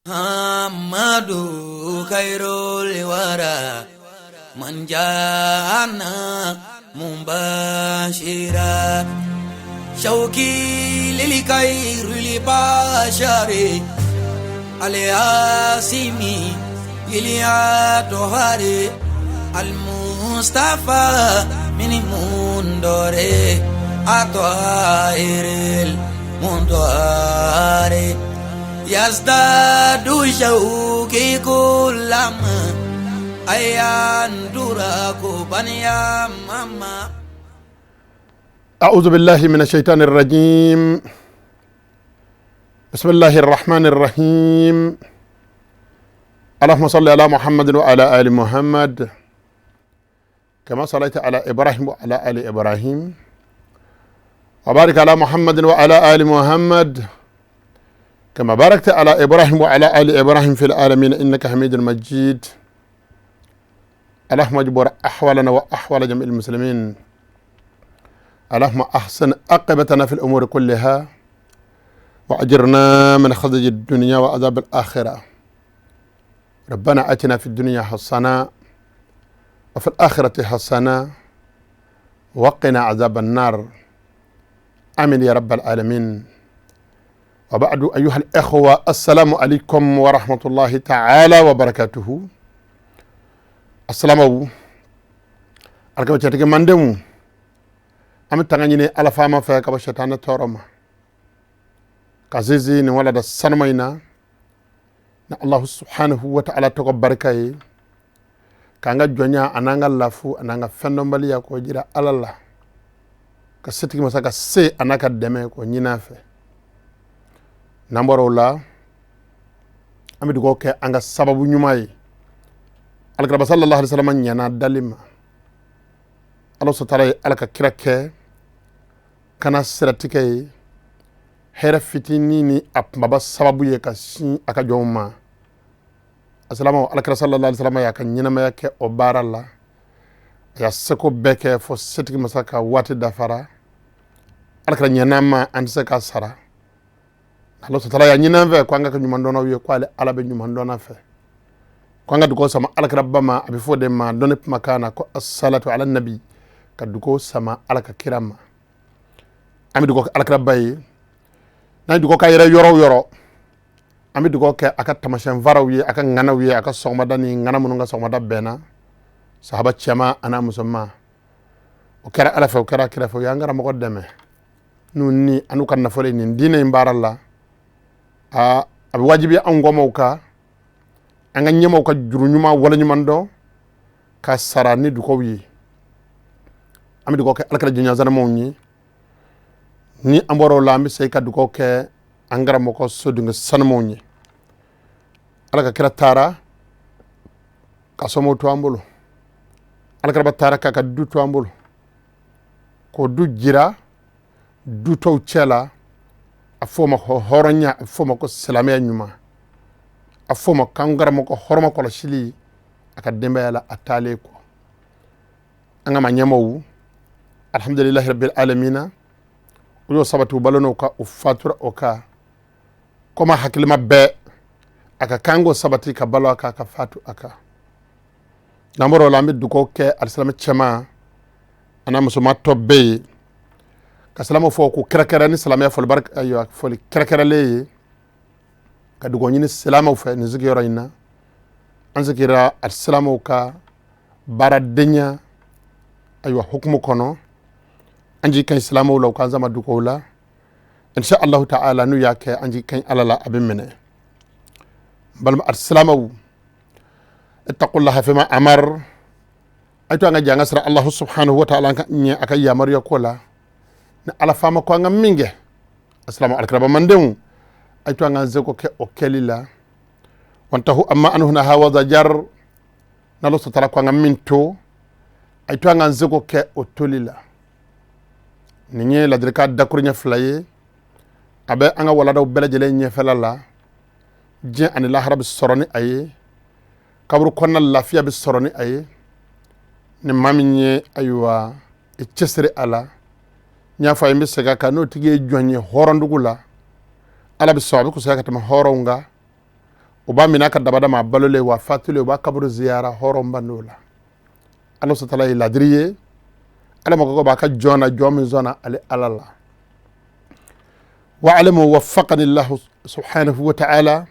Amadu khairul wara man jana mubashira shauki lil khairil bashari alasimi iliya tohari al mustafa min mundore atoiril mundore yazdadu shauki kulama ayandura kubaniya mama. أعوذ بالله من الشيطان الرجيم. بسم الله الرحمن الرحيم. اللهم صل على محمد وعلى آل محمد كما صليت على إبراهيم وعلى آل إبراهيم، وبارك على محمد وعلى آل محمد كما باركت على إبراهيم وعلى آل إبراهيم في العالمين إنك حميد مجيد. اللهم اجبر أحوالنا وأحوال جميع المسلمين. اللهم أحسن عاقبتنا في الأمور كلها وأجرنا من خزي الدنيا وعذاب الآخرة. ربنا آتنا في الدنيا حسنة وفي الآخرة حسنة وقنا عذاب النار. آمين يا رب العالمين. وبعد، أيها الإخوة، السلام عليكم ورحمة الله تعالى وبركاته. السلام عليكم. Cɛtigi mandenw, an bɛ tanga ɲini Ala faama fɛ ka bɔ sɛtanɛ tɔɔrɔ ma, ka sinsin nin walada sanuma in na ni Allahu subhanahu wa ta'ala tɔgɔ barika ye, k'an ka jɔnya an'an ka lafu an'an ka fɛndɔnbaliya k'o jira Ala la, ka setigi masa ka se a n'a ka dɛmɛ k'o ɲini a fɛ. N'an bɔra o la, an bɛ dugawu kɛ an ka sababu ɲuman ye. Alakiraba sallallahu alaihi wasallam ɲɛna dali ma. Ala sɔtara ye Ala ka kira kɛ kana siratigɛ ye, hɛrɛ fitinin ni a kunbaba sababu ye ka sin a ka jɔnw ma. Asalama, alakira sallallahu alaihi wasallam y'a ka ɲɛnamaya kɛ o baara la. A y'a seko bɛɛ kɛ fo setigi masa ka waati dafara. Alakira ɲɛna ma, an tɛ se k'a sara. Ala sɔtara y'a ɲini an fɛ ko an ka kɛ ɲumandɔnnaw ye, ko ale Ala bɛ ɲumandɔnna fɛ, ko an ka dugawu sama alakira ba ma. A bɛ fɔ o de ma dɔnni kumakan na ko asalatu ala nabi, ka dugawu sama Ala ka kira ma. An bɛ dugawu kɛ alakira ba ye. N'an ye dugawu k'a yɛrɛ yɔrɔ o yɔrɔ, an bɛ dugawu kɛ a ka taamasiyɛn faraw ye, a ka ŋanaw ye, a ka sɔgɔmada ni ŋana minnu ka sɔgɔmada bɛnna, sahaba cɛman an'a musoman. O kɛra Ala fɛ, o kɛra kira fɛ, o y'an karamɔgɔ dɛmɛ n'u ni an'u ka nafolo ye nin diinɛ in baara la. Aa, a bɛ wajibiya anw kɔmaw kan an ka ɲɛmaaw ka juru ɲuman waleɲuman dɔn ka sara ni dugawu ye. An bɛ dugawu kɛ alakira jɔnɲɔgɔn ye. Ni an bɔra o la, an bɛ segin ka dugawu kɛ an karamɔgɔ sodenkɛ sanumaw ye. Ala ka kira taara ka somɔgɔw to an bolo. Alakiraba taara k'a ka du to an bolo, k'o du jira du tɔw cɛ la. A f'o ma ko hɔrɔnya, a f'o ma ko silamɛya ɲuman, a f'o ma k'an karamɔgɔ hɔrɔma kɔlɔsili a ka denbaya la a taalen kɔ. An ka ma ɲɛmaaw, alhamdulilahi rabbil alamina, u y'o sabati, u balo n'o kan, u fatura o kan. Komi hakilima bɛɛ a ka kan k'o sabati ka balo a kan, ka fatu a kan. N'an bɔra o la, an bɛ dugawu kɛ alisilamɛ cɛman an'a musoman tɔ bɛɛ ye, ka silamɛw fɔ k'u kɛrɛkɛrɛ ni silamɛya fɔli barika, ayiwa, fɔli kɛrɛkɛrɛlen ye, ka dugawu ɲini silamɛw fɛ nin sigiyɔrɔ in na. An sigira alisilamɛw ka baaradenya, ayiwa, hukumu kɔnɔ. An jigi ka ɲi silamɛw la, u k'an sama dugawu la insha allahu ta'ala. N'u y'a kɛ, an jigi ka ɲi Ala la, a bɛ minɛ. Balima alisilamɛw, ittaqullaha fima amar. A to an ka jɛ an ka siran Allahu subhanahu wa ta'ala an ka ɲɛ a ka yamaruya ko la. Ni Ala faama ko an ka min kɛ, asilamu alakiraba mandenw, a to an k'an seko kɛ o kɛli la. Wantahu amma anhu naha wa zajar. N'Ala sɔtara ko an ka min to, a to an k'an seko kɛ o toli la. Nin ye ladilikan dakuruɲɛ fila ye. A bɛ an ka waladaw bɛɛ lajɛlen ɲɛfɛla la. Diɲɛ ani lahara bɛ sɔrɔ ni a ye, kaburu kɔnɔna lafiya bɛ sɔrɔ ni a ye. Ni maa min ye, ayiwa, i cɛsiri a la, n y'a fɔ a ye, n bɛ segin a kan, n'o tigi ye jɔn ye hɔrɔndugu la, Ala bɛ sɔn, a bɛ kusaya ka tɛmɛ hɔrɔnw kan. U b'a minɛ ka dabada ma, a balolen wa fatulen, u b'a kaburu ziyara. Hɔrɔn band'o la. Ala sɔtala ye ladiri ye. Ala mako b'a ka jɔn na, jɔn min sɔnna ale Ala la. Wa alamu waffaqani llahu subhanahu wa ta'ala.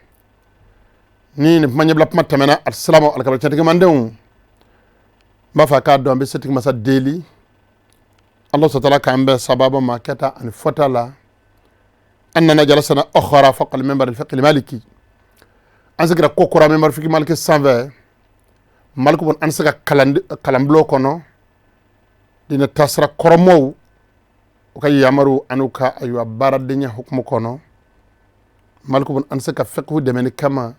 Ni nin kuma ɲɛbila kuma tɛmɛna, alisilamɛw, alikabila cɛntigi mandenw, n b'a fɛ a k'a dɔn, an bɛ setigi masa deli, Ala sɔtala k'an bɛn sababa ma kɛta ani fɔta la. An nana jalasana ukhra fawqa al-minbar al-fiqh maliki. An sigira ko kura minbar fiqh maliki sanfɛ. Maliku bon, an se ka kalanbulon kɔnɔ, diinɛ taasira kɔrɔmɔw u ka yamaru an'u ka ayiwa baaradenya hukumu kɔnɔ. Maliku bon, an se ka fiqhu dɛmɛni kama,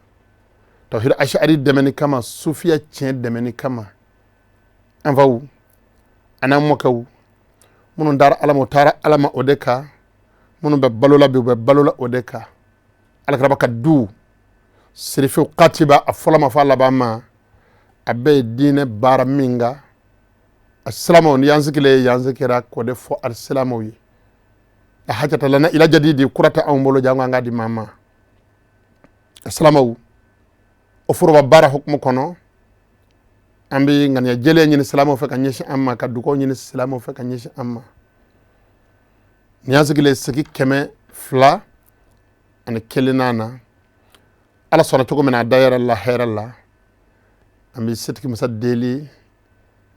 tawhid ash'ari dɛmɛni kama, sufiya tiɲɛ dɛmɛni kama. An faw an'an mɔkɛw minnu taara Ala ma, u taara Ala ma o de kan. Minnu bɛ balo la bi, u bɛ balo la o de kan. Alakiraba ka du sirifiw katiba, a fɔlɔ ma fɔ a laban ma, a bɛɛ ye diinɛ baara min kan. A silamɛw ni yan sigilen ye, yan sigira k'o de fɔ ali silamɛw ye. A hajata lana ila jadidi, kura tɛ anw bolo, jango an k'a di maa ma. A silamɛw, o foroba baara hukumu kɔnɔ, an bɛ ŋaniya jɛlen ɲini silamɛw fɛ ka ɲɛsin an ma, ka dugawu ɲini silamɛw fɛ ka ɲɛsin an ma. Nin y'an sigilen sigi 201nan na. Ala sɔnna cogo min na, a da yɛrɛ la hɛrɛ la. An bɛ setigi masa deli,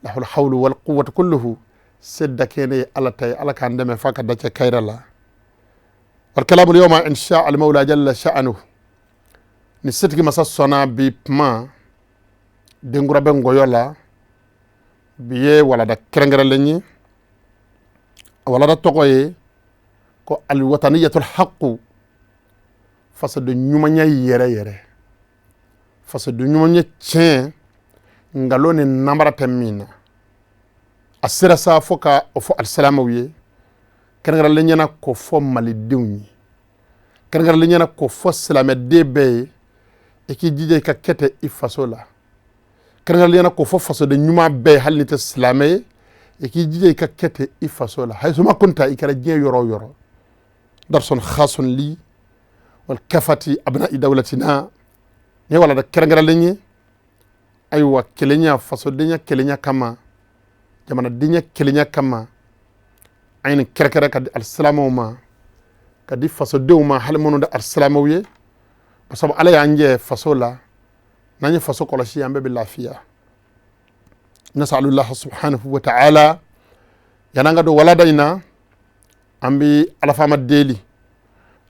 lahul hawlu wal quwwatu kulluhu, se dakɛnɛ ye Ala ta ye. Ala k'an dɛmɛ f'a ka dacɛ kayira la. Wal kalamu yawma insha al mawla jalla sha'nuhu. Ni setigi masa sɔnna, bi kuma denkura bɛ ngɔyɔ la. Bi ye walada kɛrɛnkɛrɛnlen ye. A walada tɔgɔ ye ko alwataniyatul haqqu, fasoden ɲumanya yɛrɛ yɛrɛ, fasoden ɲumanya tiɲɛ, nkalon ni namara tɛ min na. A sera sa fo ka o fɔ alisilamɛw ye, kɛrɛnkɛrɛnlen ɲɛna k'o fɔ malidenw ye, kɛrɛnkɛrɛnlen ɲɛna k'o fɔ silamɛden bɛɛ ye, i k'i jija i ka kɛ ten i faso la. Kɛrɛnkɛrɛnlen ɲɛna k'o fɔ fasoden ɲuman bɛɛ ye, hali n'i tɛ silamɛ ye, i k'i jija i ka kɛ ten i faso la. Hayisuma kunta, i kɛra diɲɛ yɔrɔ o yɔrɔ. Darsun khasun li wal kafati abna'i dawlatina. Nin ye walada kɛrɛnkɛrɛnlen ye, ayiwa, kelenya, fasodenya kelenya kama, jamanadenya kelenya kama. An ye nin kɛrɛkɛrɛ ka di alisilamɛw ma, ka di fasodenw ma, hali minnu tɛ alisilamɛw ye, sabu Ala y'an jɛ faso la. N'an ye faso kɔlɔsi, an bɛɛ bɛ lafiya. Nasalullah subhanahu wa ta'ala. Yan'an ka don walada in na, an bɛ Ala faama deli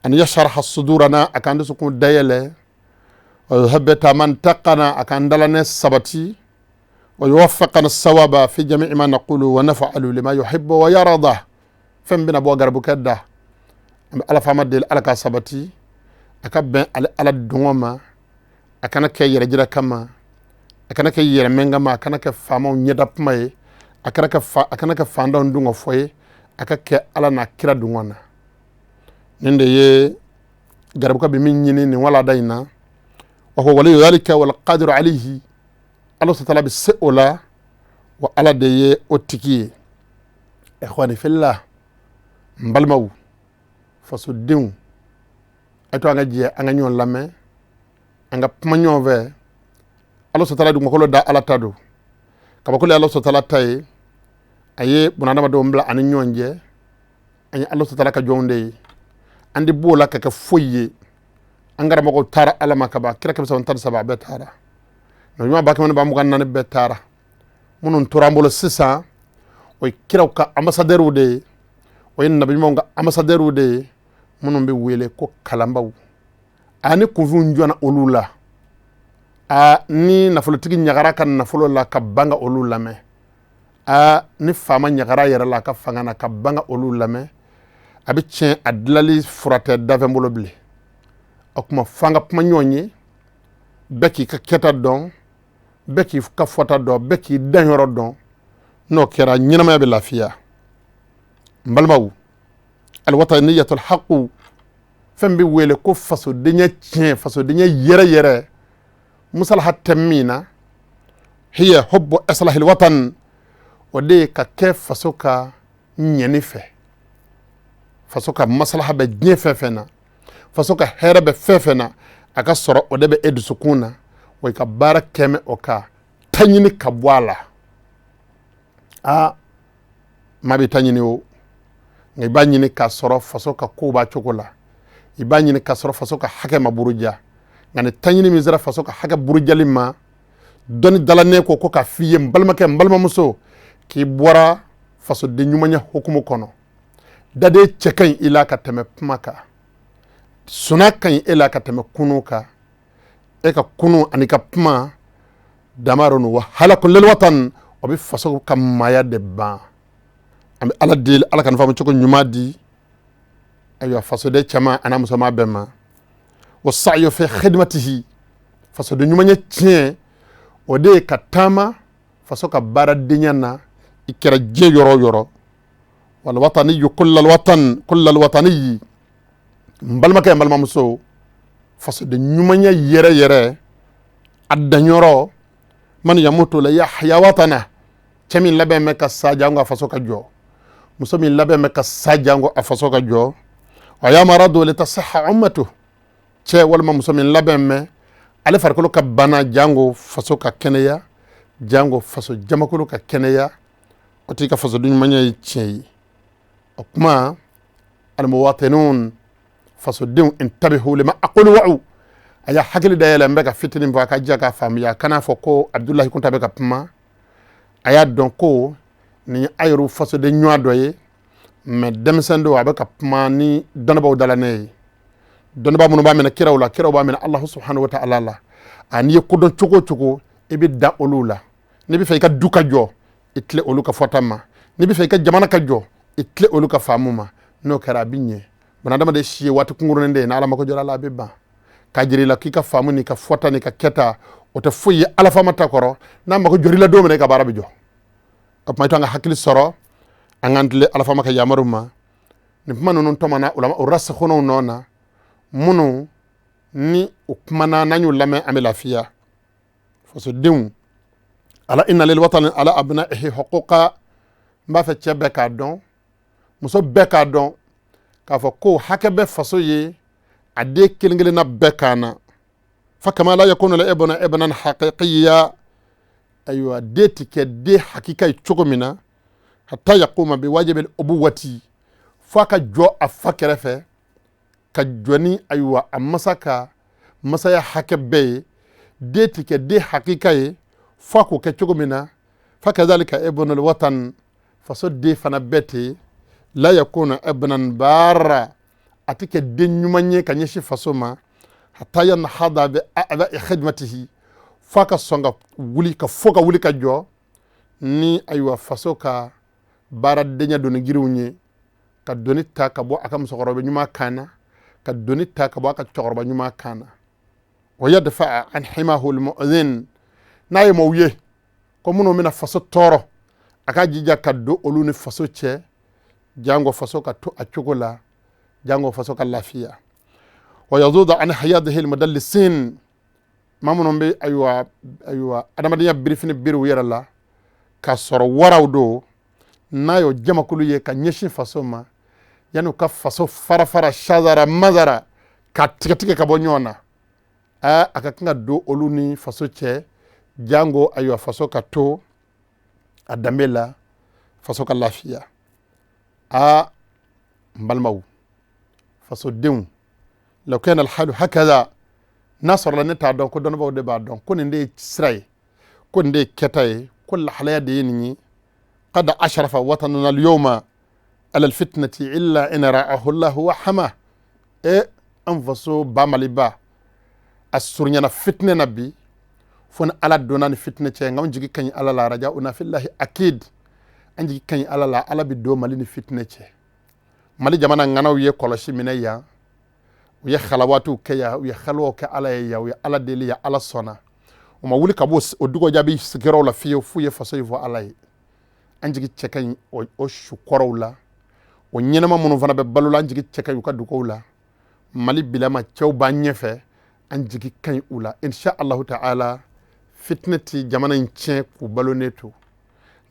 an yasharha sudurana, a k'an dusukun dayɛlɛ, wa yuthabbita mantaqana, a k'an dalanɛ sabati, wa yuwaffaqana sawaba fi jami'i ma naqulu wa naf'alu lima yuhibbu wa yarda. Fɛn bɛna bɔ garibukɛ da, an bɛ Ala faama deli, Ala ka sabati, a ka bɛn ale Ala dungɔ ma, a kana kɛ yɛrɛjira kama, a kana kɛ yɛrɛmɛn kama, a kana kɛ faamaw ɲɛda kuma ye, a kana kɛ fantanw dungɔ fɔ ye, a ka kɛ Ala n'a kira dungɔ na. Nin de ye garibukɛ bɛ min ɲini nin walada in na. Wa huwa waliyu dhalika wal qadiru alayhi. Ala sɔtala bɛ se o la, wa Ala de ye o tigi ye. Ikhwani fillah, n balimaw, fasodenw, a to an ka jɛ an ka ɲɔgɔn lamɛn, an ka kuma ɲɔgɔn fɛ. Ala sɔtala dugumakolo da, Ala ta don. Kabakolo ye Ala sɔtala ta ye. A ye bunadamadenw bila ani ɲɔgɔn cɛ. An ye Ala sɔtala ka jɔnw de ye. An de b'o la ka kɛ foyi ye. An karamɔgɔw taara Ala ma kaban. Kira 313, a bɛɛ taara. Nabi ɲuman 124,000 bɛɛ taara. Minnu tora an bolo sisan, o ye kiraw ka ambassadɛriw de ye, o ye nabi ɲumanw ka ambassadɛriw de ye, minnu bɛ wele ko kalanbaw. A ni kunfinw jɔnna olu la. A ni nafolotigi ɲagara ka nafolo la ka ban ka olu lamɛn, a ni faama ɲagara yɛrɛ la a ka fanga na ka ban ka olu lamɛn, a bɛ tiɲɛ, a dilali fura tɛ dafɛn bolo bilen. O tuma f'an ka kuma ɲɔgɔn ye, bɛɛ k'i ka kɛta dɔn, bɛɛ k'i ka fɔta dɔn, bɛɛ k'i danyɔrɔ dɔn. N'o kɛra, ɲɛnamaya bɛ lafiya. N balimaw, alwataniyatul haqu, fɛn bɛ wele ko fasodenya tiɲɛ, fasodenya yɛrɛ yɛrɛ, musalaha tɛ min na, hiya hubbu islahil watan, o de ye ka kɛ faso ka ɲɛni fɛ, faso ka masalaha bɛ diɲɛ fɛn fɛn na, faso ka hɛrɛ bɛ fɛn fɛn na. A ka sɔrɔ o de bɛ e dusukun na, wa i ka baara kɛmɛ o kan, ta ɲini ka bɔ a la. Aa, maa bɛ ta ɲini o, nka i b'a ɲini k'a sɔrɔ faso ka kow b'a cogo la, i b'a ɲini k'a sɔrɔ faso ka hakɛ ma buruja. Nka ni ta ɲini min sera faso ka hakɛ burujali ma, dɔnni dalannen ko ko k'a f'i ye, n balimakɛ, n balimamuso, k'i bɔra fasoden ɲumanya hukumu kɔnɔ. Daden cɛ ka ɲi i la ka tɛmɛ kuma kan, suna ka ɲi e la ka tɛmɛ kunu kan. E ka kunu ani ka kuma damarun wa halakun lil watan, o bɛ faso ka maaya de ban. An bɛ Ala deli, Ala ka nin faamu cogo ɲuman di ayiwa fasoden cɛman an'a musoman bɛɛ ma. Wa sa'yu fi khidmatihi, fasoden ɲuman ye tiɲɛ, o de ye ka taama faso ka baaradenya na, i kɛra diɲɛ yɔrɔ o yɔrɔ. Wal wataniyu kullal watan kullal wataniyi, n balimakɛ, n balimamuso, fasoden ɲumanya yɛrɛ yɛrɛ a danyɔrɔ, man yamutu la yahya watana, cɛ min labɛn bɛ ka sa jango a faso ka jɔ, muso min labɛn bɛ ka sa jango a faso ka jɔ. Wa yamaradu litasiha ummatu, cɛ walima muso min labɛn bɛ ale farikolo ka bana jango faso ka kɛnɛya, jango faso jamakulu ka kɛnɛya, o t'i ka fasoden ɲumanya ye tiɲɛ ye. O kuma almuwatinun, fasodenw, intabihu lima aqulu wa'u, a y'a hakili dayɛlɛ, n bɛ ka fitinin fɔ, a ka jɛ k'a faamuya. Kan'a fɔ ko Abudulayi Kunta bɛ ka kuma, a y'a dɔn ko nin ye a yɛrɛ fasoden ɲuman dɔ ye, mɛ denmisɛn don, a bɛ ka kuma ni dɔnnibaaw dala ne ye, dɔnnibaa minnu b'a minɛ kiraw la, kiraw b'a minɛ Alahu subhanahu wa ta'ala la. A n'i ye kodɔn cogo o cogo, i bɛ dan olu la. N'i bɛ fɛ i ka du ka jɔ, i tile olu ka fɔta ma. N'i bɛ fɛ i ka jamana ka jɔ, i tile olu ka faamu ma. N'o kɛra, a bɛ ɲɛ. Bunadamaden si ye waati kunkurunin de ye, n'Ala mako jɔra a la, a bɛ ban. K'a jira i la k'i ka faamu n'i ka fɔta n'i ka kɛta, o tɛ foyi ye Ala faama ta kɔrɔ. N'a mako jɔr'i la don min na, i ka baara bɛ jɔ. O tuma i to an ka hakili sɔrɔ, an k'an tilen Ala faama ka yamaru ma. Nin kuma ninnu tɔmɔna ulama o rasikhunaw nɔ na, minnu ni u kumana, n'an y'u lamɛn, an bɛ lafiya. Fasodenw, ala inna lil watani ala abnaihi huquqa, n b'a fɛ cɛ bɛɛ k'a dɔn, muso bɛɛ k'a dɔn k'a fɔ ko hakɛ bɛ faso ye a den kelen kelenna bɛɛ kan na. Fa kama la yakunu la ibna ibnan haqiqiya, ayiwa den ti kɛ den hakika ye cogo min na, hatta yaquma bi wajibil ubuwati, f'a ka jɔ a fa kɛrɛfɛ, ka jɔ ni ayiwa a masa ka masaya hakɛ bɛɛ ye. Den ti kɛ den hakika ye f'a k'o kɛ cogo min na, fa kazalika ibnul watan, faso den fana bɛɛ ten, la yakuna ibnan bara, a ti kɛ den ɲuman ye ka ɲɛsin faso ma, hatta yanhada bi a'la'i khidmatihi, f'a ka sɔn ka wuli ka fo ka wuli ka jɔ ni ayiwa faso ka baaradenya doni girinw ye, ka doni ta ka bɔ a ka musokɔrɔba ɲuman kan na, ka doni ta ka bɔ a ka cɛkɔrɔba ɲuman kan na. Wa yadfa an himahu almu'zin, n'a ye maaw ye ko minnu bɛna faso tɔɔrɔ, a ka jija ka don olu ni faso cɛ, jango faso ka to a cogo la, jango faso ka lafiya. Wa yazudu an hayadihi almudallisin, maa minnu bɛ ayiwa adamadenya birifini biri u yɛrɛ la k'a sɔrɔ waraw don, n'a y'o jamakulu ye ka ɲɛsin faso ma, yanni u ka faso fara fara shazara mazara ka tigɛ tigɛ ka bɔ ɲɔgɔn na, a ka kan ka don olu ni faso cɛ, jango ayiwa faso ka to a danbe la, faso ka lafiya. Aa, n balimaw, fasodenw, law kana alhalu hakaza, n'a sɔrɔla ne t'a dɔn ko dɔnnibaaw de b'a dɔn ko nin de ye sira ye, ko nin de ye kɛta ye, ko lahalaya de ye nin ye. Qad ashrafa watanuna alyawma ala alfitnati illa in ra'ahu Allahu wa hama. E an faso ba Maliba, a surunyana fitinɛ na bi, fo ni Ala donna ni fitinɛ cɛ. Nka an jigi ka ɲi Ala la, raja'una fillahi akid, an jigi ka ɲi Ala la, Ala bɛ don Mali ni fitinɛ cɛ. Mali jamana ŋanaw ye kɔlɔsi minɛ yan, u ye halawatiw kɛ yan, u ye haliwaw kɛ Ala ye yan, u ye Ala deli yan, Ala sɔnna. U ma wuli ka bɔ o dugu jaabi sigiyɔrɔw la fiyewu f'u ye faso in fɔ Ala ye. An jigi cɛ ka ɲi o sukɔrɔw la, o ɲɛnama minnu fana bɛ balo la, an jigi cɛ ka ɲi u ka dugaw la. Mali bilama cɛw b'an ɲɛfɛ, an jigi ka ɲi u la, insha Allahu ta'ala. Fitinɛ ti jamana in tiɲɛ k'u balo ne to,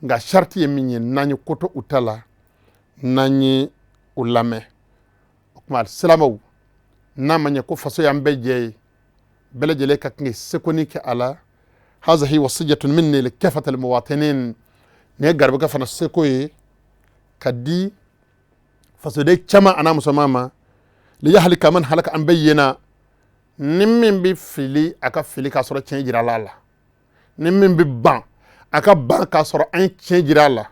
nka sariti ye min ye, n'an ye koto u ta la, n'an ye u lamɛn. O tuma silamɛw, n'a ma ɲɛ ko faso y'an bɛɛ jɛ ye. Bɛɛ lajɛlen ka kan k'i sekoni kɛ a la. Hazihi wasiyatun minni li kafatil muwatinin. Nin ye garibukɛ fana seko ye ka di fasoden caman an'a musoman ma. Liyahlika man halaka an bayyina. Ni min bɛ fili, a ka fili k'a sɔrɔ tiɲɛ jirala a la. Ni min bɛ ban, a ka ban k'a sɔrɔ an ye tiɲɛ jira a la.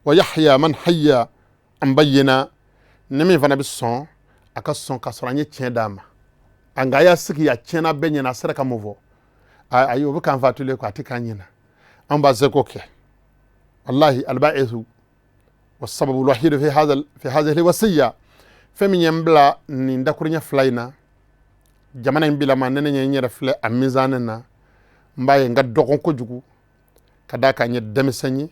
Wa yahya man hayya an bayyina. Ni min fana bɛ sɔn, a ka sɔn k'a sɔrɔ an ye tiɲɛ d'a ma. A nka a y'a sigi a tiɲɛna bɛɛ ɲɛna, a sera ka mun fɔ? Ayi, o bɛ k'an fatulen kɔ, a tɛ k'an ɲɛna. An b'a seko kɛ. Wallahi albaisu wa sababu lwahidu fi hadha fi hadhihi alwasiya. Fɛn min ye n bila nin dakuruɲɛ fila in na, jamana in bilama, ne ne ɲɛ n yɛrɛ filɛ a mizani na, n b'a ye n ka dɔgɔn kojugu ka d'a kan n ye denmisɛn ye. N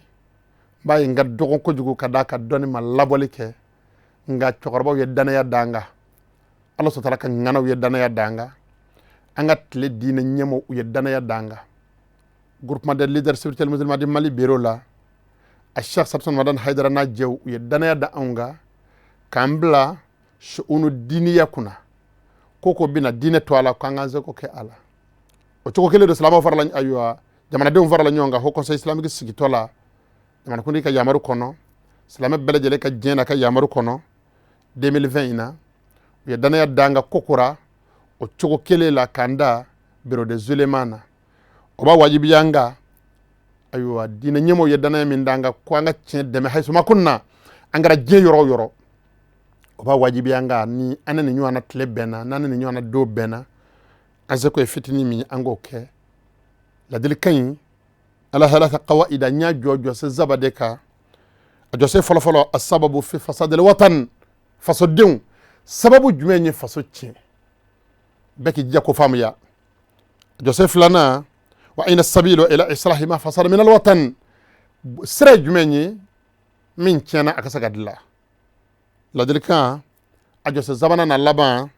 b'a ye n ka dɔgɔn kojugu ka d'a kan dɔnni ma labɔli kɛ, nka cɛkɔrɔbaw ye danaya da n kan, Ala sɔtala ka ŋanaw ye danaya da n kan, an ka tile diinɛ ɲɛmɔgɔw u ye danaya da n kan. Groupement des leaders spirituels musulmans du Mali bureau la, a Cheikh Samson Madani Haidara n'a jɛw, u ye danaya da anw kan k'an bila su'unu diiniya kunna. Ko ko bɛna diinɛ to a la, k'an k'an seko kɛ a la. O cogo kelen don, silamɛw farala, ayiwa, jamanadenw farala ɲɔgɔn kan Haut Conseil islamique sigitɔ la, jamanakuntigi ka yamaru kɔnɔ, silamɛ bɛɛ lajɛlen ka diɲɛ n'a ka yamaru kɔnɔ 2020 in na, u ye danaya da an kan kokura o cogo kelen la k'an da bureau des oulémas na. O b'a wajibiya an kan, ayiwa, diinɛ ɲɛmɔgɔw ye danaya min da an kan ko an ka tiɲɛ dɛmɛ hayisuma kunna, an kɛra diɲɛ yɔrɔ o yɔrɔ, o b'a wajibiya an kan ni an ni ɲɔgɔn na tile bɛnna, n'an ni ɲɔgɔn na don bɛnna, an seko ye fitinin min ye, an k'o kɛ. Ladilikan in ala thalatha qawaida, n y'a jɔ jɔsen saba de kan. A jɔsen fɔlɔfɔlɔ, asababu fi fasadil watan. Fasodenw, sababu jumɛn ye faso tiɲɛ? Bɛɛ k'i jija k'o faamuya. Jɔsen filanan, wa aina sabilu ila islahi ma fasada min alwatan. Sira ye jumɛn ye min tiɲɛna, a ka se ka dilan? Ladilikan a jɔsen sabanan na laban,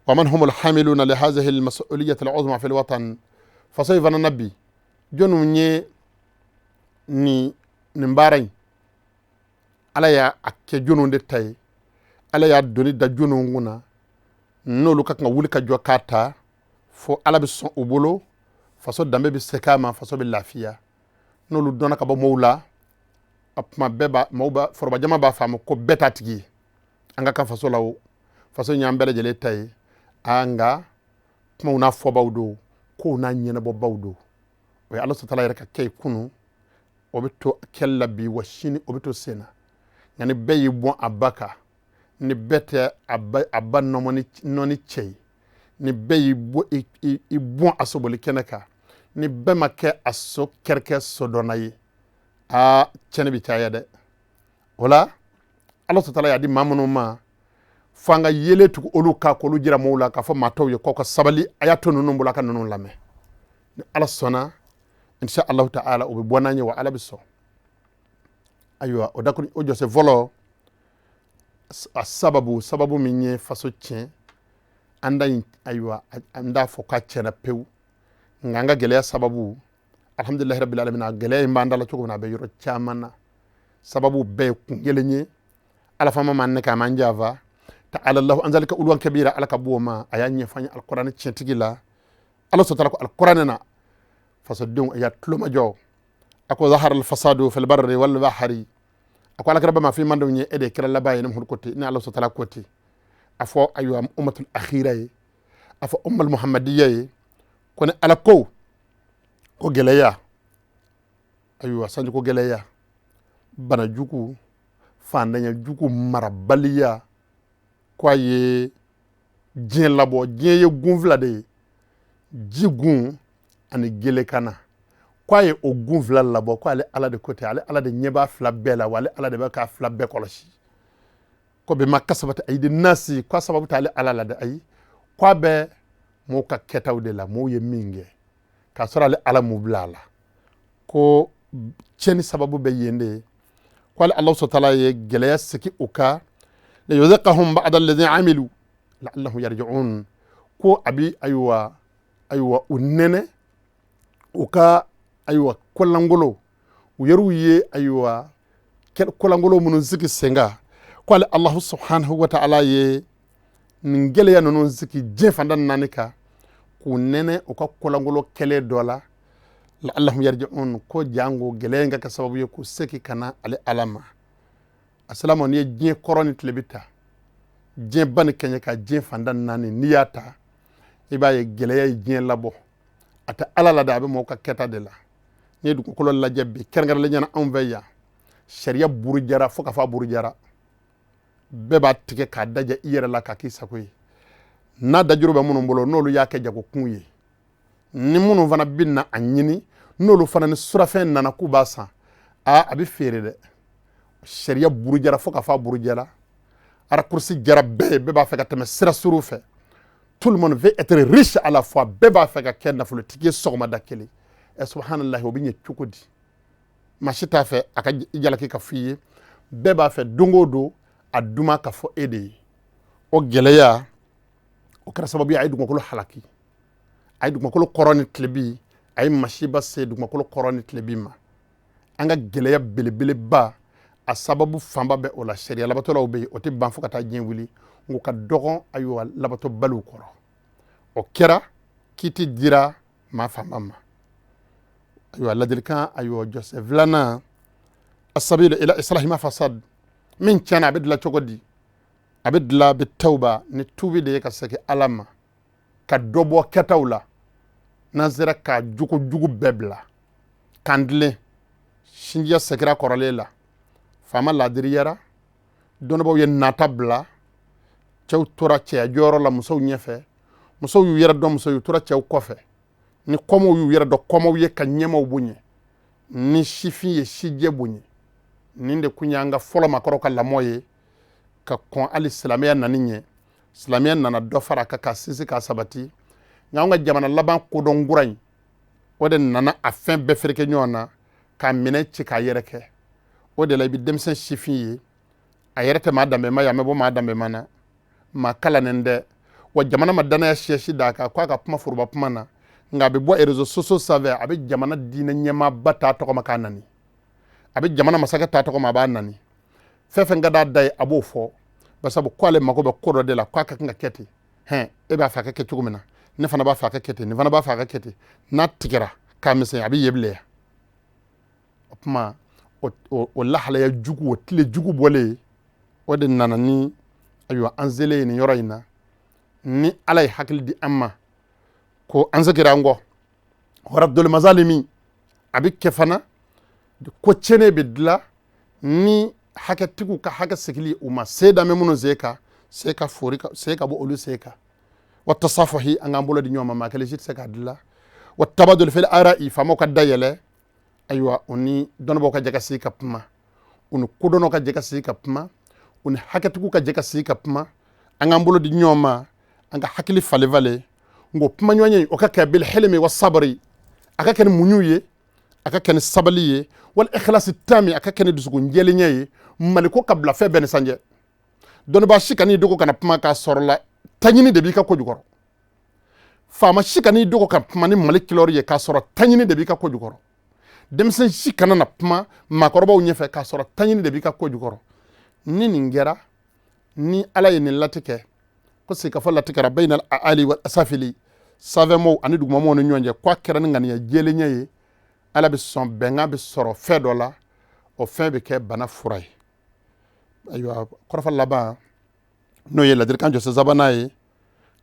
wa man humul hamiluna li hadhihi almas'uliyati al'uzma fi alwatan. Faso in fana na bi, jɔnniw ye nin baara in? Ala y'a kɛ jɔnniw de ta ye? Ala y'a doni da jɔnniw kunna n'olu ka kan ka wuli ka jɔ k'a ta fo Ala bɛ sɔn u bolo, faso danbe bɛ se k'a ma, faso bɛ lafiya? N'olu dɔnna ka bɔ mɔgɔw la, a tuma bɛɛ b'a mɔgɔw b'a forobajama b'a faamu ko bɛɛ t'a tigi ye. An ka kan faso la, o faso in y'an bɛɛ lajɛlen ta ye. Aa, nka kumaw n'a fɔbaw don, kow n'a ɲɛnabɔbaw don. O ye Ala sɔtala yɛrɛ ka kɛ ye kunun, o bɛ to kɛli la bi, wa sini o bɛ to sen na. Nka ni bɛɛ y'i bɔn a ba kan, ni bɛɛ tɛ a ba nɔɔni cɛ ye, ni bɛɛ y'i bɔ i bɔn a soboli kɛnɛ kan, ni bɛɛ ma kɛ a so kɛrɛkɛ sodɔnna ye, aa, tiɲɛni bɛ caya dɛ. O la Ala sɔtala y'a di maa minnu ma, fo an ka yelen tugu olu kan, k'olu jira mɔgɔw la, k'a fɔ maa tɔw ye k'aw ka sabali, a y'a to ninnu bolo, a ka ninnu lamɛn. Ni Ala sɔnna, insha Allahu ta'ala, o bɛ bɔ n'an ye, wa Ala bɛ sɔn. Ayiwa, o dakuru o jɔsen fɔlɔ, a sababu, sababu min ye faso tiɲɛ, an da, ayiwa, an t'a fɔ k'a tiɲɛna pewu, nka an ka gɛlɛya sababu, alhamdulilahi rabbil alamin, a gɛlɛya in b'an da la cogo min na, a bɛ yɔrɔ caman na. Sababu bɛɛ ye kun kelen ye. Ala fama ma ne k'a man janfa. Ta'ala Allahu an zalika uluwan kabira. Ala ka bɔ o ma, a y'a ɲɛfɔ an ye alikuranɛ tiɲɛtigi la. Ala sɔtala ko alikuranɛ na, fasodenw, a y'a tulomajɔ, a ko zahara alfasadu fil barri wal bahri. A ko alakira ba ma f'i mandenw ye, e de ye kira laban ye, ni Muhamadu ko ten, ni Ala sɔtala ko ten. A fɔ, ayiwa, ummatul akhira ye, a fɔ ummal muhammadiya ye, ko ni Ala ko ko gɛlɛya, ayiwa, sanjiko gɛlɛya, bana jugu, fantanya jugu, marabaliya, ko a ye diɲɛ labɔ. Diɲɛ ye gun fila de ye, ji gun ani gelekana. Ko a ye o gun fila labɔ, ko ale Ala de ko ten, ale Ala de ɲɛ b'a fila bɛɛ la, wa ale Ala de bɛ k'a fila bɛɛ kɔlɔsi. Ko bima kasabat ayidi nasi, ko a sababu t'ale Ala la dɛ, ayi, ko a bɛ mɔgɔw ka kɛtaw de la, mɔgɔw ye min kɛ k'a sɔrɔ ale Ala m'u bila a la, ko tiɲɛni sababu bɛ yen de ye. Ko ale Ala sɔtala ye gɛlɛya sigi u kan, liyuziqahum ba'da alladhi amilu la'allahum yarji'un. Ko a bi, ayiwa, u nɛnɛ u ka, ayiwa, kolankolo u yɛrɛw ye, ayiwa, kolankolo minnu sigi sen kan. Ko ale Alahu subhanahu wa ta'ala ye nin gɛlɛya ninnu sigi diɲɛ fan tan naani kan. K'u nɛnɛ u ka kolankolo kɛlen dɔ la, la'allahum yarji'un, ko jango gɛlɛya in ka kɛ sababu ye k'u segin ka na ale Ala ma. Asalama, n'i ye diɲɛ kɔrɔn ni tilebi ta, diɲɛ ba ni kɛɲɛ ka diɲɛ fanda naani, n'i y'a ta, i b'a ye gɛlɛya ye diɲɛ labɔ. A tɛ Ala la dɛ, a bɛ mɔgɔw ka kɛta de la. N'i ye dugukolo lajɛ bi, kɛrɛnkɛrɛnnenya la anw fɛ yan, sariya burujara fo ka fɔ a burujara. Bɛɛ b'a tigɛ k'a dajɛ i yɛrɛ la k'a k'i sago ye. N'a dajuru bɛ minnu bolo, n'olu y'a kɛ jagokun ye, ni minnu fana bɛ na a ɲini, n'olu fana ni surafɛn nana k'u b'a san, aa, a bɛ feere dɛ. Sariya burujara fo ka fɔ a burujara. Raccourci jara bɛɛ ye, bɛɛ b'a fɛ ka tɛmɛ sira surun fɛ. Tout le monde veut être riche à la fois. Bɛɛ b'a fɛ ka kɛ nafolotigi ye sɔgɔmada kelen. Ɛ, subhanallahi, o bɛ ɲɛ cogo di? Maa si t'a fɛ a ka jalaki ka f'i ye. Bɛɛ b'a fɛ don o don a duman ka fɔ e de ye. O gɛlɛya, o kɛra sababu ye a ye dugumakolo halaki, a ye dugumakolo kɔrɔn ni tilebi, a ye masiba se dugumakolo kɔrɔn ni tilebi ma. An ka gɛlɛya belebeleba, a sababu fanba bɛ o la. Sariya labatolaw bɛ yen, o tɛ ban fo ka taa diɲɛ wuli, nk'o ka dɔgɔn, ayiwa, labatobaliw kɔrɔ. O kɛra kiiti dira maa fanba ma. Ayiwa, ladilikan, ayiwa, jɔsɛ filanan, asabilu ila islahi ma fasad, min tiɲɛna, a bɛ dilan cogo di? A bɛ dilan bi tawba, ni tuubi de ye, ka segin Ala ma, ka dɔ bɔ kɛtaw la. N'an sera ka jogo jugu bɛɛ bila k'an tilen, sinjiya segira kɔrɔlen la, faama laadiriyara, dɔnnibaaw ye nata bila, cɛw tora cɛya jɔyɔrɔ la musow ɲɛfɛ, musow y'u yɛrɛ dɔn musow y'u tora cɛw kɔfɛ, ni kɔmɔw y'u yɛrɛ dɔn kɔmɔw ye ka ɲɛmaw bonya, ni sifin ye sijɛ bonya. Nin de kun y'an ka fɔlɔ maakɔrɔw ka lamɔ ye ka kɔn hali silamɛya nani ɲɛ. Silamɛya nana dɔ fara a kan k'a sinsin, k'a sabati. Nka an ka jamana laban kodɔn kura in, o de nana a fɛn bɛɛ fereke ɲɔgɔn na k'a minɛ ci k'a yɛrɛ kɛ. O de la i bɛ denmisɛn sifin ye, a yɛrɛ tɛ maa danbema ye, a ma bɔ maa danbema na, maa kalannen tɛ, wa jamana ma danaya siyasi d'a kan k'a ka kuma foroba kuma na, nka a bɛ bɔ réseaux sociaux sanfɛ, a bɛ jamana diinɛ ɲɛmaaba t'a tɔgɔ ma k'a nani, a bɛ jamana masakɛ t'a tɔgɔ ma, a b'a nani. Fɛn fɛn ka d'a da ye, a b'o fɔ, basabu ko ale mako bɛ ko dɔ de la, k'a ka kan ka kɛ ten. Hɛn, e b'a fɛ a ka kɛ cogo min na, ne fana b'a fɛ a ka kɛ ten, nin fana b'a fɛ a ka kɛ ten. N'a tigɛra k'a misɛnya, a bɛ yen bilen. O tuma o lahalaya jugu, o tile jugu bɔlen, o de nana ni, ayiwa, an selen ye nin yɔrɔ in na. Ni Ala ye hakili di an ma ko an segira an kɔ, raddul mazalimi a bɛ kɛ fana. Ko tiɲɛnen bɛ dilan ni hakɛtigiw ka hakɛ segili u ma, se da bɛ minnu sen kan, se ka fori se ka bɔ olu sen kan. Wa tasafuhi, an k'an bolo di ɲɔgɔn ma, maa kelen si tɛ se k'a dilan. Wa tabadul fil ara'i, faamaw ka dayɛlɛ, ayiwa, u ni dɔnnibaaw ka jɛ ka sigi ka kuma, u ni kodɔnnaw ka jɛ ka sigi ka kuma, u ni hakɛtigiw ka jɛ ka sigi ka kuma. An k'an bolo di ɲɔgɔn ma, an ka hakili falen falen. Nko kumaɲɔgɔnya, o ka kɛ bil hilmi wa sabri, a ka kɛ ni muɲu ye, a ka kɛ ni sabali ye, wal ikhlasi tami, a ka kɛ ni dusukun jɛlenya ye. Maliko ka bila fɛn bɛɛ ni sanjɛ. Dɔnnibaa si kan'i dogo ka na kuma k'a sɔrɔ la taɲini de b'i ka ko jukɔrɔ. Faama si kan'i dogo ka kuma ni Mali kilɔri ye k'a sɔrɔ taɲini de b'i ka ko jukɔrɔ. Denmisɛn si kana na kuma maakɔrɔbaw ɲɛfɛ k'a sɔrɔ taɲini de b'i ka ko jukɔrɔ. Ni nin kɛra, ni Ala ye nin latigɛ ko sigikafɔ latigɛra bayna ali wal asafili, sanfɛmɔgɔw ani dugumamɔgɔw ni ɲɔgɔn cɛ, k'a kɛra ni ŋaniya jɛlenya ye, Ala bɛ sɔn, bɛnkan bɛ sɔrɔ fɛn dɔ la, o fɛn bɛ kɛ bana fura ye. Ayiwa, kɔrɔfɔ laban, n'o ye ladilikan jɔsen sabanan ye,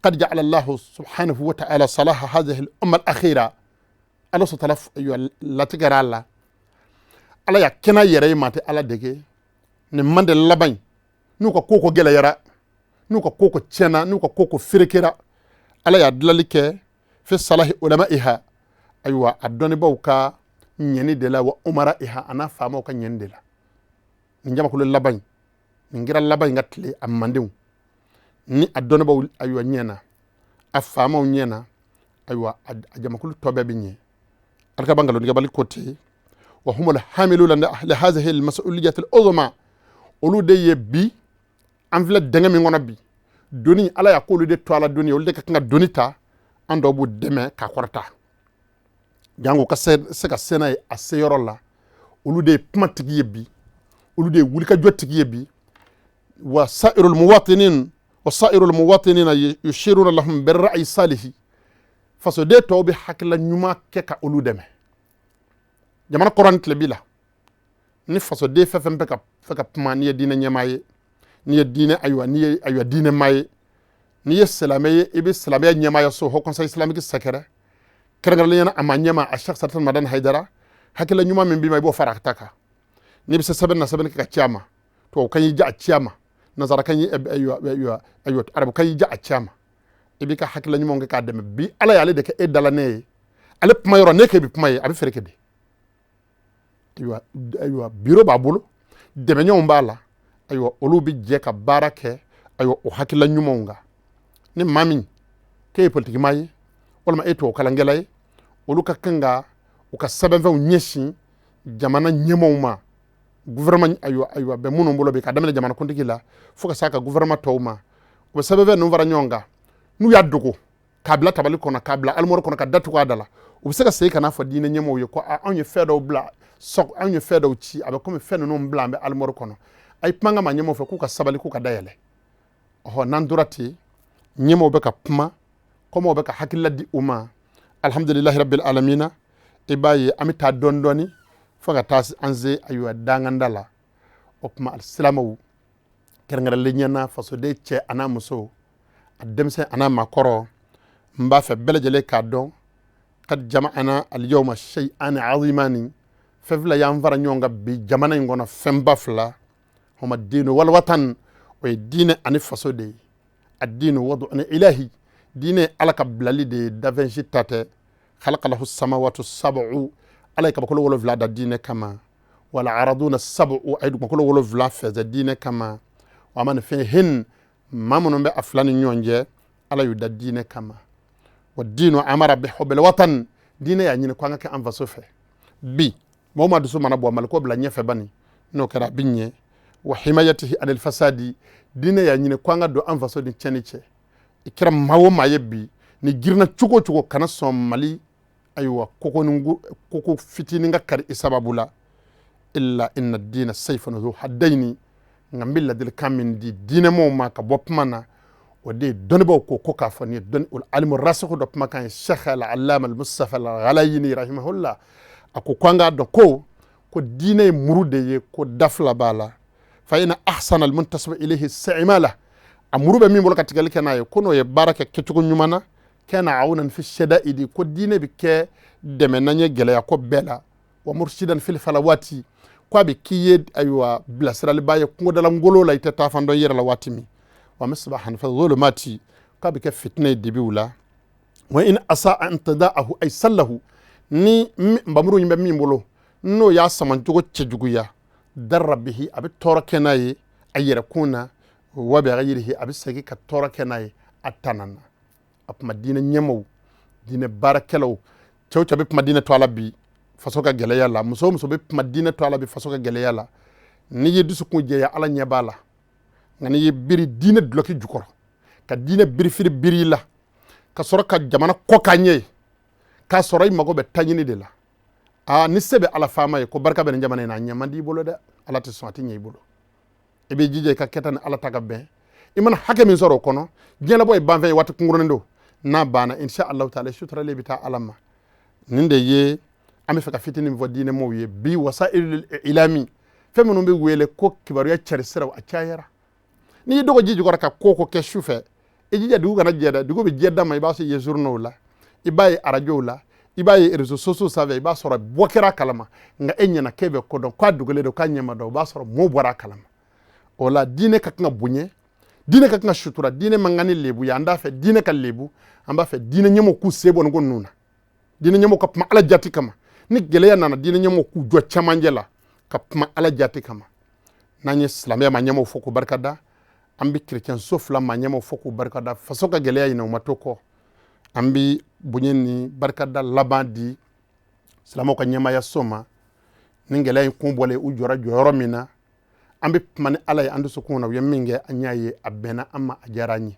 qad ja'ala Allahu subhanahu wa ta'ala salaha hadhihi al-umma al-akhira. Ala sɔtala, ayiwa, latigɛra a la, Ala y'a kɛnɛ yɛrɛ ye, maa tɛ Ala dege. Nin mande laban in, n'u ka ko ko gɛlɛyara, n'u ka ko ko tiɲɛna, n'u ka ko ko ferekera, Ala y'a dilali kɛ fi salahi ulamaiha, ayiwa, a dɔnnibaw ka ɲɛni de la, wa umaraiha, a n'a faamaw ka ɲɛni de la. Nin jamakulu laban in, nin kira laban in ka tile, a mandenw ni a dɔnnibaw, ayiwa, ɲɛna, a faamaw ɲɛna, ayiwa, a jamakulu tɔ bɛɛ bɛ ɲɛ. Alikaba nkalontigɛbali ko ten, wa humul hamiluna li hazihi almas'uliyati al'uzma, olu de ye bi an filɛ dingɛ min kɔnɔ bi, doni Ala y'a k'olu de to a la, doni olu de ka kan ka doni ta. An dɔw b'u dɛmɛ k'a kɔrɔta jango ka se ka se n'a ye a seyɔrɔ la. Olu de ye kuma tigi ye bi, olu de ye wulikajɔ tigi ye bi. Wa sa'irul muwatinin wa sa'irul muwatinina yushiruna lahum birra'yi salihi. Fasoden tɔw bɛ hakilila ɲuman kɛ ka olu dɛmɛ. Jamana kɔrɔn ni tilebi la, ni fasoden fɛn fɛn bɛ ka fɛ ka kuma, n'i ye diinɛ ɲɛmaa ye, n'i ye diinɛ, ayiwa, n'i ye, ayiwa, diinɛ maa ye, n'i ye silamɛ ye, i bɛ silamɛya ɲɛmaaya so, Haut Conseil islamique sɛgɛrɛ, kɛrɛnkɛrɛnnenya la a ma ɲɛmaa a Cheikh Saratan Madani Hayidara. Hakilila ɲuman min b'i ma, i b'o fara a ta kan. N'i bɛ se sɛbɛn na, sɛbɛnni kɛ ka ci a ma. Tubabukan y'i ja, a ci a ma. Nansarakan y'i, ayiwa, ayiwa, ayiwa, arabukan y'i ja, a ci a ma. I b'i ka hakilila ɲumanw kɛ k'a dɛmɛ. Bi Ala y'ale de kɛ e dala ne ye, ale kuma yɔrɔ ne k'e bɛ kuma ye, a bɛ feere kɛ de. Ayiwa, ayiwa, biro b'a bolo, dɛmɛɲɔgɔnw b'a la. Ayiwa, olu bɛ jɛ ka baara kɛ, ayiwa, o hakilila ɲumanw kan. Ni maa min k'e ye politikimaa ye walima e ye tubabukalankɛla ye, olu ka kan ka u ka sɛbɛnfɛnw ɲɛsin jamana ɲɛmaaw ma, gouvernement, ayiwa, ayiwa, bɛ minnu bolo bi, ka daminɛ jamanakuntigi la fo ka s'a ka gouvernement tɔw ma. U bɛ sɛbɛnfɛn ninnu fara ɲɔgɔn kan, n'u y'a dogo k'a bila tabali kɔnɔ, k'a bila alimɔri kɔnɔ, ka datugu a da la, u bɛ se ka segin ka n'a fɔ diinɛ ɲɛmɔgɔw ye ko anw ye fɛn dɔw bila sɔg, anw ye fɛn dɔw ci, a bɛ komi fɛn ninnu bila an bɛ alimɔri kɔnɔ, a ye kuma an ka maa ɲɛmɔgɔw fɛ k'u ka sabali, k'u ka dayɛlɛ. Ɔhɔ, n'an tora ten, ɲɛmɔgɔw bɛ ka kuma, kɔmɔw bɛ ka hakilila di u ma, alhamdulilahi rabbil alamina, i b'a ye an bɛ taa dɔɔni dɔɔni fo ka taa an se, ayiwa, danganda la. O tuma, alisilamɛw, kɛrɛnkɛrɛnlenya na fasoden cɛ an'a muso, a denmisɛn an'a maakɔrɔ, n b'a fɛ bɛɛ lajɛlen k'a dɔn kad jama'ana alyawma shay'an azimani, fɛn fila y'an fara ɲɔgɔn kan bi jamana in kɔnɔ, fɛnba fila, huma dinu wal watan, o ye diinɛ ani faso de ye. Addinu wadu'un ilahi, diinɛ Ala ka bilali de ye, dafɛn si ta tɛ. Khalaqalahu samawatu sab'u, Ala ye kabakolo 7 da diinɛ kama. Wal araduna sab'u, a ye dugumakolo 7 fɛsɛ diinɛ kama. Wa man fihin, maa minnu bɛ a fila ni ɲɔgɔn cɛ, Ala y'u da diinɛ kama. Wa dinu amara bi hubbil watan, diinɛ y'a ɲini ko an ka kɛ an faso fɛ. Bi mɔgɔ ma dusu mana bɔ Maliko bila ɲɛfɛ bani, n'o kɛra a bɛ ɲɛ. Wa himayatihi anil fasadi, diinɛ y'a ɲini ko an ka don an faso ni tiɲɛni cɛ. I kɛra maa o maa ye bi, ni girinna cogo o cogo, kana sɔn Mali, ayiwa, koko ni koko fitinin ka kari i sababu la. Illa inna dina sayfun zu haddayni. Nka n bɛ ladilikan min di diinɛmɔgɔw ma ka bɔ kuma na, o de ye dɔnnibaaw ko k'a fɔ nin ye dɔnni alimu rasiku dɔ kumakan ye, Sheikh al-Allama al-Mustafa al-Ghalayini rahimahullah. A ko an k'a dɔn ko diinɛ ye muru de ye, ko da fila b'a la. Fa ina ahsana al-muntasib ilayhi sa'imala, a muru bɛ min bolo ka tigɛli kɛ n'a ye, ko n'o ye baara kɛ kɛcogo ɲuman na, kana awnan fi shada'idi, ko diinɛ bɛ kɛ dɛmɛnan ye gɛlɛya ko bɛɛ la. Wa mursidan fil falawati, ko a bɛ k'i ye, ayiwa, bilasiraliba ye kungodala ngolo la, i tɛ taa fan dɔn i yɛrɛ la waati min. Wa misbahan fi zulumati, k'a bɛ kɛ fitinɛ ye dibiw la. Wa in asa an tada'ahu ay sallahu, ni nbamuru in bɛ min bolo, n'o y'a samancogo cɛjuguya, darra bihi, a bɛ tɔɔrɔ kɛ n'a ye a yɛrɛkun na, wa bi ghayrihi, a bɛ segin ka tɔɔrɔ kɛ n'a ye a tana na. A kuma diinɛ ɲɛmaaw, diinɛ baarakɛlaw, cɛw cɛ bɛ kuma diinɛ to a la bi faso ka gɛlɛya la, muso o muso bɛ kuma diinɛ to a la bi faso ka gɛlɛya la, n'i ye dusukun jɛya, Ala ɲɛ b'a la. Nka n'i ye biri diinɛ dulɔki jukɔrɔ, ka diinɛ birifiri biri i la, ka sɔrɔ ka jamana kɔ k'a ɲɛ ye, k'a sɔrɔ i mago bɛ taɲini de la, aa, ni se bɛ Ala faama ye ko barika bɛ nin jamana in na, a ɲɛ man di i bolo dɛ. Ala tɛ sɔn, a tɛ ɲɛ i bolo. I b'i jija i ka kɛta ni Ala ta ka bɛn. I mana hakɛ min sɔrɔ o kɔnɔ, diɲɛlabɔ ye banfɛn ye, waati kunkurunin don, n'a banna, insha Allahu taala, suturalen bɛ taa Ala ma. Nin de ye an bɛ fɛ ka fitinin min fɔ diinɛmɔgɔw ye bi. Wasailul ilami, fɛn minnu bɛ wele ko kibaruya cari siraw, a cayara. N'i y'i dogo ji jukɔrɔ ka ko ko kɛ su fɛ, i jija dugu kana jɛ dɛ. Dugu bɛ jɛ dama, i b'a sɔrɔ i ye journaux la, i b'a ye arajow la, i b'a ye réseaux sociaux sanfɛ, i b'a sɔrɔ bɔ kɛra a kalama. Nka e ɲɛna k'e bɛ ko dɔn, k'a dogolen don, k'a ɲɛ ma dɔn, o b'a sɔrɔ mɔɔw bɔra a kalama. O la, diinɛ ka kan ka bonya, diinɛ ka kan ka sutura, diinɛ man kan ni lebu ye. An t'a fɛ diinɛ ka lebu, an b'a fɛ diinɛ ɲɛmɔgɔw k'u sen bɔ nin ko ninnu na. Diinɛ ɲɛmɔgɔw ka kuma Ala jati kama. Ni gɛlɛya nana, diinɛ ɲɛmɔgɔw k'u jɔ cɛmancɛ la ka kuma Ala jati kama. N'an ye silamɛya ma ɲɛmɔgɔw fo k'u barika da, an bɛ kerecɛn so fila ma ɲɛmɔgɔw fo k'u barika da. Faso ka gɛlɛya in na, u ma to kɔ. An bɛ bonya ni barikada laban di silamɛw ka ɲɛmaaya so ma. Ni gɛlɛya in kun bɔlen, u jɔra jɔyɔrɔ min na, an bɛ kuma ni Ala ye an dusukun na. U ye min kɛ, an y'a ye, a bɛnna an ma, a diyara an ye.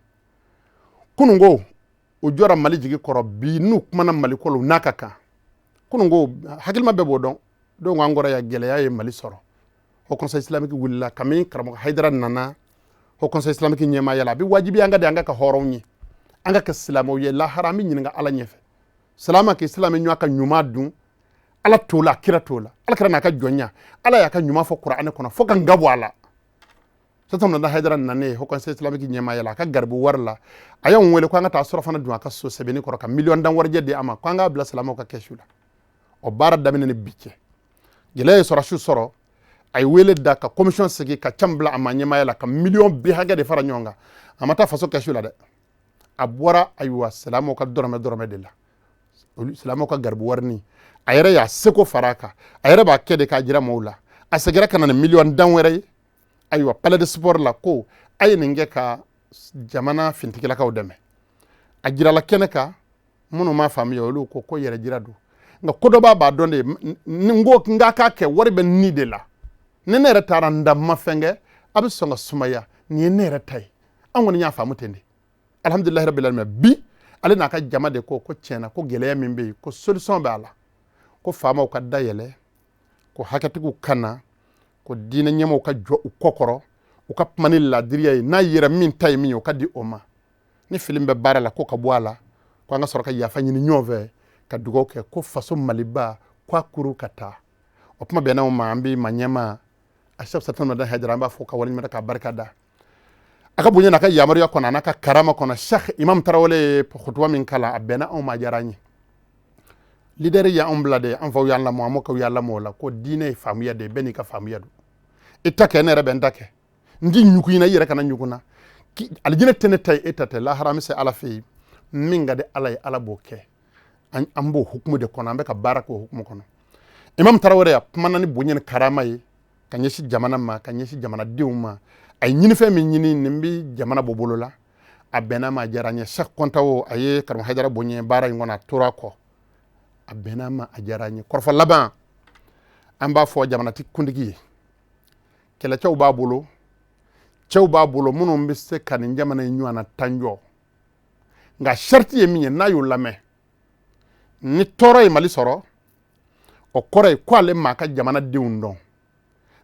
Kununko u jɔra Mali jigi kɔrɔ, bi n'u kumana Mali ko la, u n'a ka kan. Kununko hakilima bɛɛ b'o dɔn. Donc an kɔrɔ ya, gɛlɛya ye Mali sɔrɔ. Haut Conseil islamique wulila kabini karamɔgɔ Hayidara nana Haut Conseil islamique ɲɛmaaya la. A bɛ wajibi an ka de, an ka kɛ hɔrɔnw ye, an ka kɛ silamɛw ye. Lahara an bɛ ɲininka Ala ɲɛfɛ. Silama k'i silamɛ ɲɔgɔn ka ɲuman dun, Ala t'o la, kira t'o la. Ala kira n'a ka jɔnya, Ala y'a ka ɲuman fɔ kuranɛ kɔnɔ fo ka n bɔ a la. Sisan na Hayidara nanen Haut Conseil islamique ɲɛmaaya la, a ka garibu wari la, a y'anw wele ko an ka taa surafana dun a ka so sɛbɛnni kɔrɔ, ka miliyɔn dan warijɛ di a ma ko an k'a bila silamɛw ka kɛsu la. O baara daminɛ ni bi cɛ, gɛlɛya ye sɔrɔsiw sɔrɔ. A ye wele da ka commission sigi ka can bila a ma ɲɛmaaya la, ka miliyɔn bi hakɛ de fara ɲɔgɔn kan. A ma taa faso kɛsu la dɛ, a bɔra ayiwa silamɛw ka dɔrɔmɛ dɔrɔmɛ de la, silamɛw ka garibu warini. A yɛrɛ y'a seko fara a kan, a yɛrɛ b'a kɛ de k'a jira maaw la. A seginna ka na ni miliyɔn dan wɛrɛ ye, ayiwa, palais de sport la, ko a ye nin kɛ ka jamana fintigilakaw dɛmɛ. A jirala kɛnɛ kan, minnu m'a faamuya, olu ko ko yɛrɛ jira don. Nka ko dɔ b'a dɔn de, n ko n k'a k'a kɛ, wari bɛ ni de la. Ni ne yɛrɛ taara n da ma fɛn kɛ, a bɛ sɔn ka sumaya. Nin ye ne yɛrɛ ta ye, an kɔni y'a faamu ten de. Alhamdulilahi rabbil alamin. Bi ale n'a ka jama de ko ko tiɲɛna, ko gɛlɛya min bɛ yen, ko solution b'a la, ko faamaw ka dayɛlɛ, ko hakɛtigiw ka na, ko diinɛ ɲɛmaaw ka jɔ u kɔ kɔrɔ, u ka kuma ni ladiriya ye. N'a yɛrɛ min ta ye min ye, o ka di o ma. Ni fili bɛ baara la, ko ka bɔ a la, ko an ka sɔrɔ ka yafa ɲini ɲɔgɔn fɛ, ka dugawu kɛ ko faso Maliba ko a kuru ka taa. O kuma bɛnna o ma. An bɛ ma ɲɛmaa a Cheick Sultan Madani Hayidara, an b'a fɔ ka waleɲuman k'a barika da a ka bonya n'a ka yamaruya kɔnɔ, a n'a ka karama kɔnɔ. Cheikh Imam Tarawele ye kutuba min kalan, a bɛnna anw ma, a diyara an ye. Leader y'anw bila de, an faw y'an lamɔ, an mɔkɛw y'an lamɔ o la, ko diinɛ ye faamuya de ye, bɛɛ n'i ka faamuya don. I ta kɛ, ne yɛrɛ bɛ n ta kɛ, n ti ɲugun i na, i yɛrɛ kana ɲugun na. Alijinɛ tɛ ne ta ye, e ta tɛ. Lahara an bɛ se Ala fɛ yen, min ka di Ala ye, Ala b'o kɛ. An b'o hukumu de kɔnɔ, an bɛ ka baara k'o hukumu kɔnɔ. Imam Tarawele a kumana ni bonya ni karama ye ka ɲɛsin jamana ma, ka ɲɛsin jamanadenw ma. A ye ɲinifɛn min ɲini, nin bɛ jamana bɔ bolo la. A bɛnna ma, a diyara n ye. Cheikh Kɔntawo, a ye karamɔgɔ Hayidara bonya baara in kɔnɔ, a tora a kɔ. A bɛnna ma, a diyara n ye. Kɔrɔfɔ laban, an b'a fɔ jamanatigi kuntigi ye, kɛlɛcɛw b'a bolo, cɛw b'a bolo minnu bɛ se ka nin jamana in ɲɔgɔnna tan jɔ. Nka sariti ye min ye, n'a y'o lamɛn, ni tɔɔrɔ ye Mali sɔrɔ, o kɔrɔ ye ko ale m'a ka jamanadenw dɔn.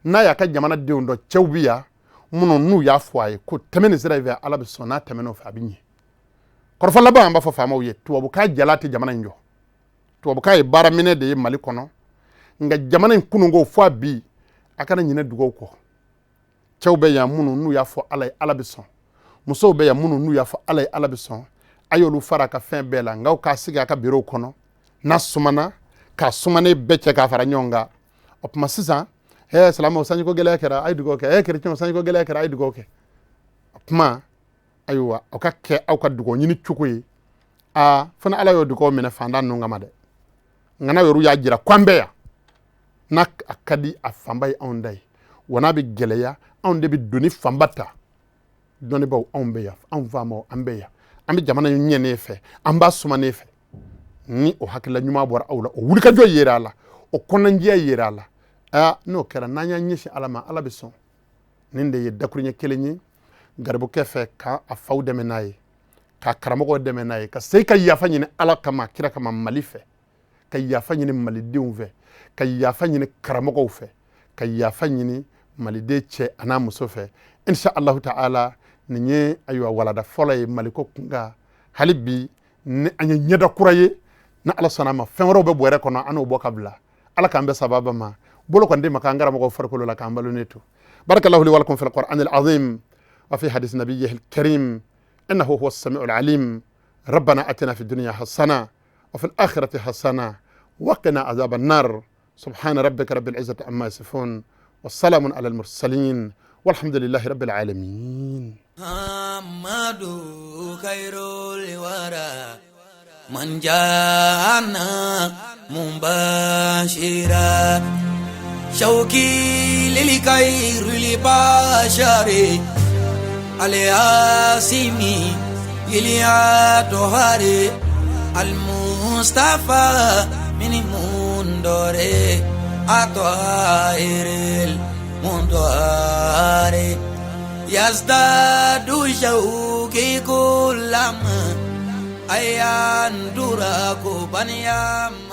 N'a y'a ka jamanadenw dɔn, cɛw bɛ yan minnu n'u y'a fɔ a ye ko tɛmɛ nin sira in fɛ, Ala bɛ sɔn, n'a tɛmɛn'o fɛ, a bɛ ɲɛ. Kɔrɔfɔ laban, an b'a fɔ faamaw ye, tubabukan jala tɛ jamana in jɔ. Tubabukan ye baaraminɛ de ye Mali kɔnɔ, nka jamana in kununko fo a bi, a kana ɲinɛ dugawu kɔ. Cɛw bɛ yan minnu n'u y'a fɔ Ala ye, Ala bɛ sɔn. Musow bɛ yan minnu n'u y'a fɔ Ala ye, Ala bɛ sɔn. A y'olu fara a ka fɛn bɛɛ la, nka k'a sigi a ka biro kɔnɔ, n'a sumana, k'a sumanen bɛɛ cɛ k'a fara ɲɔgɔn kan. O tuma sisan, silamɛw, sanjiko gɛlɛya kɛra, a ye dugawu kɛ. Kerecɛnw, sanjiko gɛlɛya kɛra, a ye dugawu kɛ. O tuma ayiwa, o ka kɛ aw ka dugawu ɲini cogo ye. Aa, fana Ala y'o dugawu minɛ fantan ninnu kama dɛ. Nka n'a yɛrɛ y'a jira ko an bɛ yan, n'a a ka di a fanba ye anw da ye, wa n'a bɛ gɛlɛya, anw de bɛ doni fanba ta. Dɔnnibaw, anw bɛ yan, anw faamaw, an bɛ yan, an bɛ jamana in ɲɛnen fɛ, an b'a sumanen fɛ. Ni o hakilila ɲuman bɔra aw la, o wulikajɔ yera a la, o kɔnɔnajɛya yera a la. Aa, n'o kɛra, n'an y'an ɲɛsin Ala ma, Ala bɛ sɔn. Nin de ye dakuruɲɛ kelen ye garibukɛ fɛ, k'a faw dɛmɛ n'a ye, ka karamɔgɔw dɛmɛ n'a ye, ka segin ka yafa ɲini Ala kama, kira kama, Mali fɛ, ka yafa ɲini malidenw fɛ, ka yafa ɲini karamɔgɔw fɛ, ka yafa ɲini maliden cɛ a n'a muso fɛ. Insha Allahu ta'ala, nin ye ayiwa walada fɔlɔ ye Maliko kunkan. Hali bi ni an ye ɲɛda kura ye, ni Ala sɔnna a ma, fɛn wɛrɛw bɛ bɔrɛ kɔnɔ, an n'o bɔ ka bila. Ala k'an bɛɛ sababa ma. Bolo kɔni ma k'an karamɔgɔw farikolo la, k'an balo ne to. Barakallahu li wa lakum fil qur'anil azim wa fi hadith nabiyyihi al-karim, innahu huwa as-sami'ul alim. ربنا اتنا في الدنيا حسنه وفي الاخره حسنه وقنا عذاب النار. سبحان ربك رب العزه عما يصفون، والسلام على المرسلين، والحمد لله رب العالمين. محمد خير الورى من جاءنا مبشرا، شوقي للخير البشر الياسمي إليا المصطفى من مندور أطائر المندور، يزداد شوقي كلما أيان دراك بنيام.